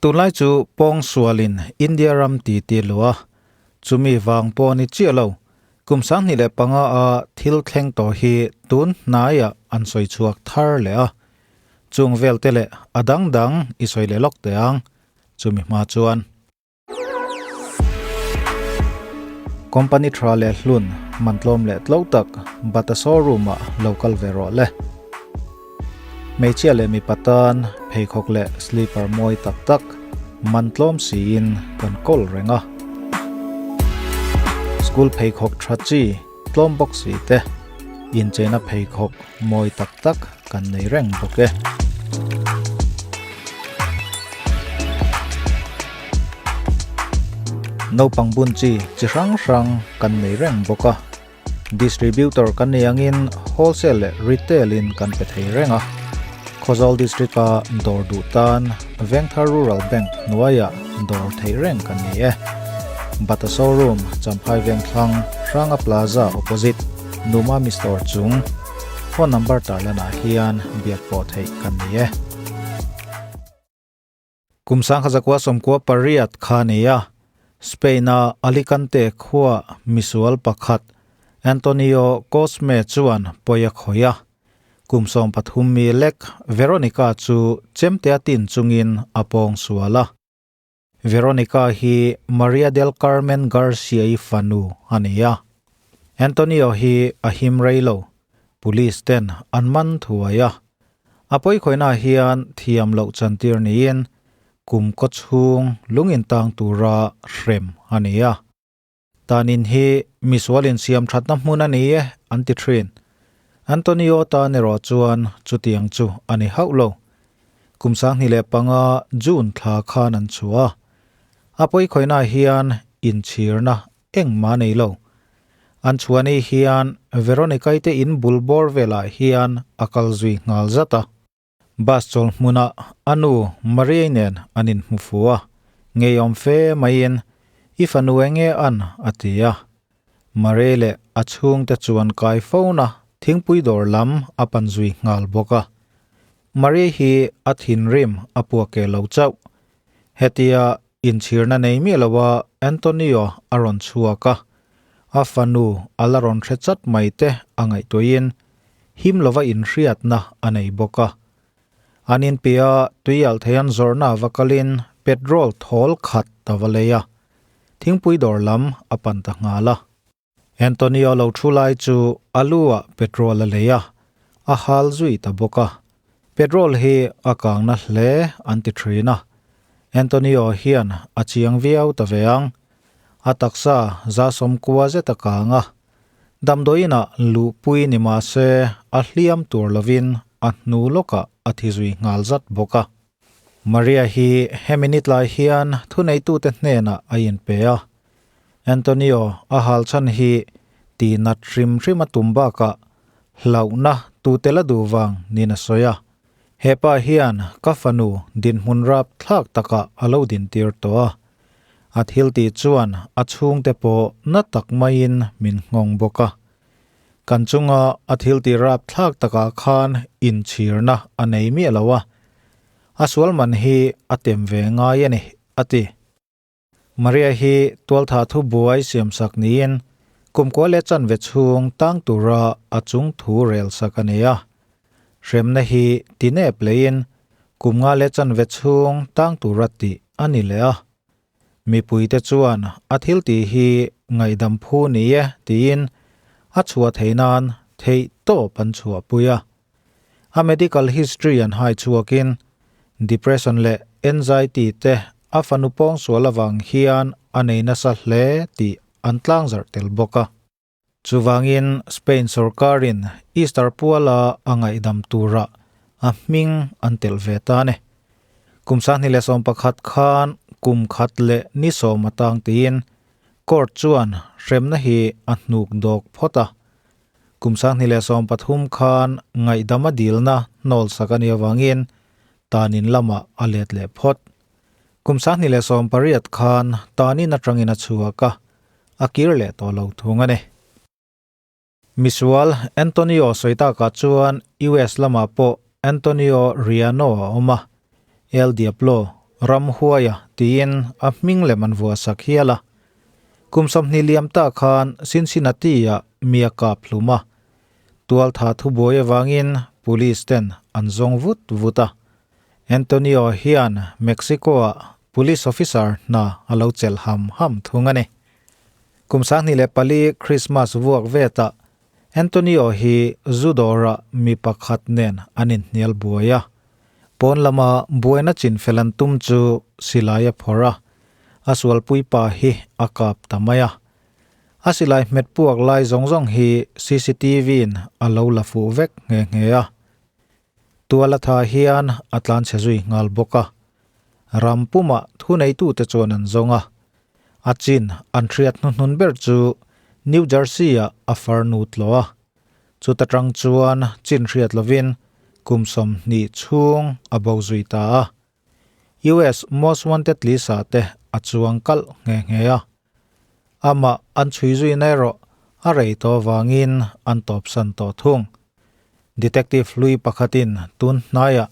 Tunlai chu pawngsualin India ram ti ti lo a, chumi vang pawh ni chiah lo. Kum 2005 a thil thleng tawh hi tun hnaiah an sawi chhuak thar leh a. Chung vel te leh a dang dang i sawi leh lawk teh ang, chumi hma chuan. Company tha leh hlun, mantlawm leh tlo tak Bata showroom ah lo kal ve rawh le. Hmeichhia leh mipa tan pheikhawk leh slipper mawi tak tak mantlawm siin kan kawl reng a. School pheikhawk tha chi tlawm bawk si te incheina pheikhawk mawi tak tak kan nei reng bawk e. Naupang bun chi chi hrang hrang kan nei reng bawk a. Distributor kan nei angin wholesale leh retail in kan pe thei reng a. Khawzawl District a dawr duh tan Vengthar Rural Bank hnuaiah dawr theih reng kan ni e. Bata Showroom, Champhai Vengthlang, Hranga Plaza opposite, Numami Store chung. Phone number tarlanah hian biak pawh theih kan ni e. Kum 1998 kha ni a, Spain-a Alicante khua misual pakhat Antonio Cosme chuan pawi a khawih a. Kum 13 mi lek Veronica chu chemte a tin chungin a pawng sual a. Veronica hi Maria del Carmen Garcia-i fanu a ni a. Antonio hi a him rei lo, police ten an man thuai a. A pawikhawihnaah hian thiam loh chantir niin kum kaw chhung lung intang tura hrem a ni a. Tanin hi misual insiam thatna hmun a ni e an ti thin. Antonio tan erawh chuan chutiang chu a ni hauh lo. Kum 2005 June thla khan an chhuah a. A pawikhawihnaah hian inchhirna engmah a nei lo. An chhuah ni hian Veronica-i te in bul bawr velah hian a kal zui nghal zat a. Bus chawl hmunah a nu Maria-i nen an inhmu fu a, ngeiawm fe maiin i fanu eng nge an? a ti a. Maria-i leh a chhungte chuan kai fona thingpui dawr lam a pan zui nghal bawk a. Maria-i hi a thinrim a puak ke lo chauh. Hetia inchhirna nei miah loa Antonio a rawn chhuak a, a fanu a la rawn hre chat mai te a ngaihtuahin him lova inhriatna a nei bawk a. An inpiah tuialh thei an zawrhna va kalin petrol thawl khat a va lei a, thingpui dawr lam a pan ta nghal a. Antonio lo thu lai chu a lu ah petrol a lei a, a hal zui ta bawk a. Petrol hi a kang na hle an ti thin a. Antonio hian a chiang viau ta ve ang. A taksa za sawmkua zet a kang a. Damdawiin ah luhpui ni mah se a hliam tur lovin a hnu lawkah a thi zui nghal zat bawk a. Maria hi hemi ni tlai hian thuneitute hnenah a inpe a. Antonio a hal chhan hi tihnat hrim hrim a tum bakah hlauhna tute la duh vang niin a sawi a. He pa hian ka fanu dinhmun rap thlak takah a lo dintir tawh a. A thil tih chuan a chhungte pawh na tak maiin min nghawng bawk a. Kan chunga a thil tih rap thlak takah khan inchhirna a nei miah lo a. A sual man hi a tem ve ngai a ni, a ti. Maria hi tualtha thu buai siamsak niin kumkua leh chanve chhung tang tura a chung thu rel sak a ni a. Hremna hi tinep leiin kum nga leh chanve chhung tang tura tih a ni leh a. Mipuite chuan a thil tih hi ngaihdam phu ni e tiin a chhuah theih nan theih tawp an chhuahpui a. A medical history an hai chhuakin depression leh anxiety te a fanu pawngsual avang hian a nei nasa hle tih an tlangzarh tel bawk a. Chuvangin Spain sorkarin Easter puala a ngaihdam tura a hming an telh ve ta a ni. Kum 2011 khan kum khat leh ni sawm atang tiin court chuan hremna hi a hnuk dawk phawt a. Kum 2013 khan ngaihdam a dilna hnawl sak a nih avangin tanin lamah a let leh phawt. Kum 2018 khan tanin atangin a chhuak a, a kir leh tawh lo thung a ni. Misual Antonio sawi takah chuan US lamah pawh Antonio Riano a awm a, El Diablo, Ramhuaia tiin a hming lem an vuah sak hial a. Kum 20 liam ta khan Cincinnati-ah mi a kap hlum a. Tualtha thubuai avangin police ten an zawng vut vut a. Antonio hian Mexico-ah police officer hna a lo chelh ham ham thung a ni. Kum 2004 Christmas vuak vetah Antonio hi zu dawrah mi pakhat nen an inhnial buai a. Pawn lama buaina chinfel an tum chu silai a phawrh a, a sualpui pa hi a kap ta mai a. A silai hmet puak lai zawng zawng hi CCTV in a lo la fuh vek nghe nghe a. Tual atha hian a tlanchhe zui nghal bawk a. Ram pumah thuneitute chuan an zawng a. A chin an hriat hnuhnun ber chu New Jersey-ah a farnu tlawh a. Chuta tang chuan chin hriat lovin kum 20 chhung a bo zui ta a. US Most Wanted list-ah te a chuang kalh nghe nghe a. Amah an chhui zui na erawh a rei tawh avangin an tawpsan tawh thung. Detective hlui pakhatin tun hnaiah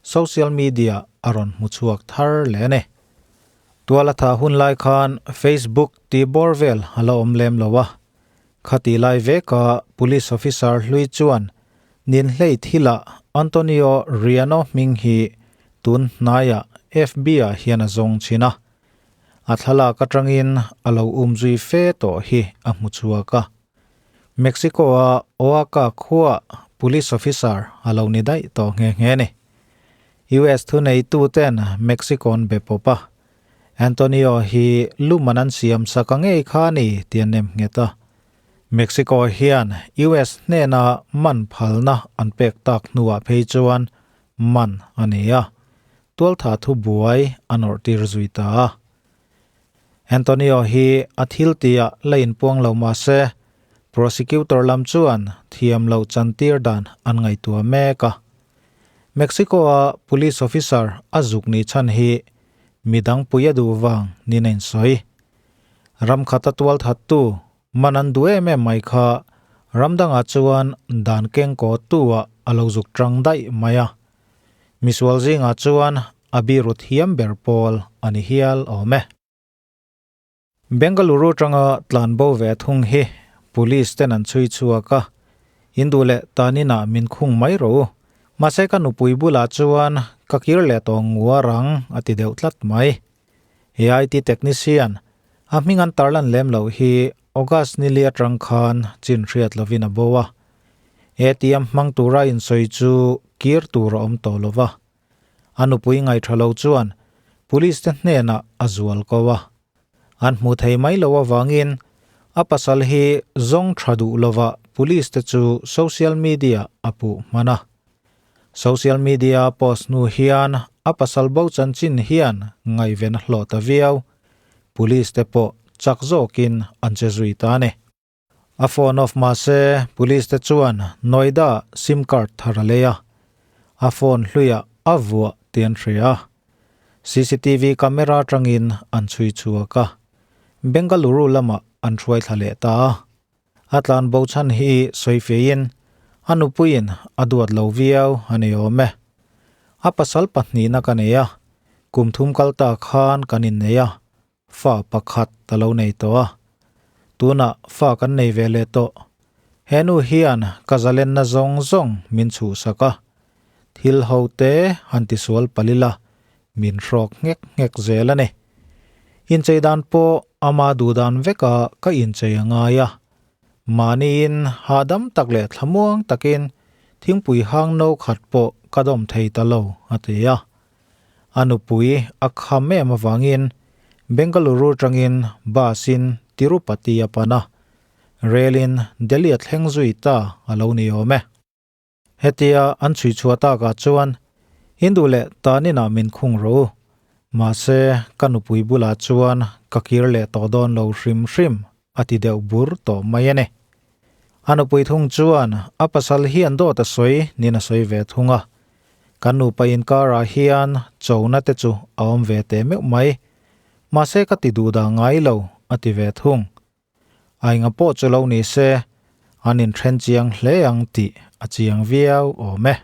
social media a rawn hmu chhuak thar leh a ni. Tual a tha hun lai khan Facebook tih bawr vel a la awm lem lo a. Khati lai veka police officer hlui chuan ninhlei thilah Antonio Riano hming hi tun hnaiah FB-ah hian a zawng thin a. A thlalak atangin a lo um zui fe tawh hi a hmu chhuak a. Mexico-a Oaxaca khuaa police officer a lo ni daih tawh nghe nghe ni. US thuneituten Mexico-an be pawp a, Antonio hi luman an siam sak a ngei kha a ni tih an nem nghet a. Mexico hian US hnena man phalna an pek tak hnuah phei chuan man a ni a, tualtha thubuai a nawrhtir zui ta a. Antonio hi a thil tihah la inpuang lo mah se, prosecutor lam chuan thiam loh chantir dan an ngaihtuah mek a. Mexico-a police officer a zuk nih chhan hi midang pui a duh vang niin a insawi. Ram khata tualthattu man an duh em em mai kha ram dangah chuan dan keng kawhtu-ah a lo zuk tang daih mai a. Misual zingah chuan a biru thiam ber pawl a ni hial awm e. Bengaluru tanga tlan bo ve thung hi police ten an chhui chhuak a, in duh leh tanin ah min khung mai rawh u, mahse ka nupui bulah chuan ka kir leh tawh ngua rang a ti deuh tlat mai. AIT technician a hming an tarlan lem loh hi August ni li atang khan chin hriat lovin a bo a, ATM hmang tura insawi chu kir tur a awm tawh lova. A nupui ngaihṭha lo chuan police te hnenah a zual ko a. An hmu thei mai lo avangin a pasal hi zawng ṭha duh lova police te chu social media a puh hman a. Social media post hnu hian a pasal bo chanchin hian ngaihven a hlawh ta viau. Police te pawh chak zawkin an che zui ta a ni. A phone off mahse police te chuan Noida sim card thar a lei a, a phone hluiah a vuah tih an hria a. CCTV camera atangin an chhui chhuak a, Bengaluru lamah an hruai thla leh ta a. A tlan bo chhan hi sawi feiin a nupuiin a duat lo viau a ni awm e. A pasal pahnihna ka nei a, kum thum kal ta khan kan innei a, Fa pakhat a lo nei tawh a, tunah fa kan nei ve leh tawh. He nu hian ka zalenna zawng zawng min chhuhsak a, thil ho te han tisual palh ila min hrawk nghek nghek zel a ni. Inchei dan pawh ama duhdan veka ka inchei a ngai a, mahniin hahdam tak leh thlamuang takin thingpui hang no khat pawh ka dawm thei ta lo, a ti a. A nupui a kham em avangin Bengaluru atangin bus in Tirupati a pan a, rail in Delhi a thleng zui ta a lo ni awm e. Hetia an chhui chhuah takah chuan Hindu leh tanin ah min khung rawh u, mahse ka nupui bulah chuan ka kir leh tawh dawn lo hrim hrim a ti deuh bur tawh mai a ni. A nupui thung chuan a pasal hian dawt a sawi niin a sawi ve thung a, Kan nupa inkarah hian chona te chu a awm ve teh meuh mai. Mahse ka ti duh dah ngai lo, a ti ve thung. A enga pawh chu lo ni se, an inthen chiang hle ang tih a chiang viau awm e.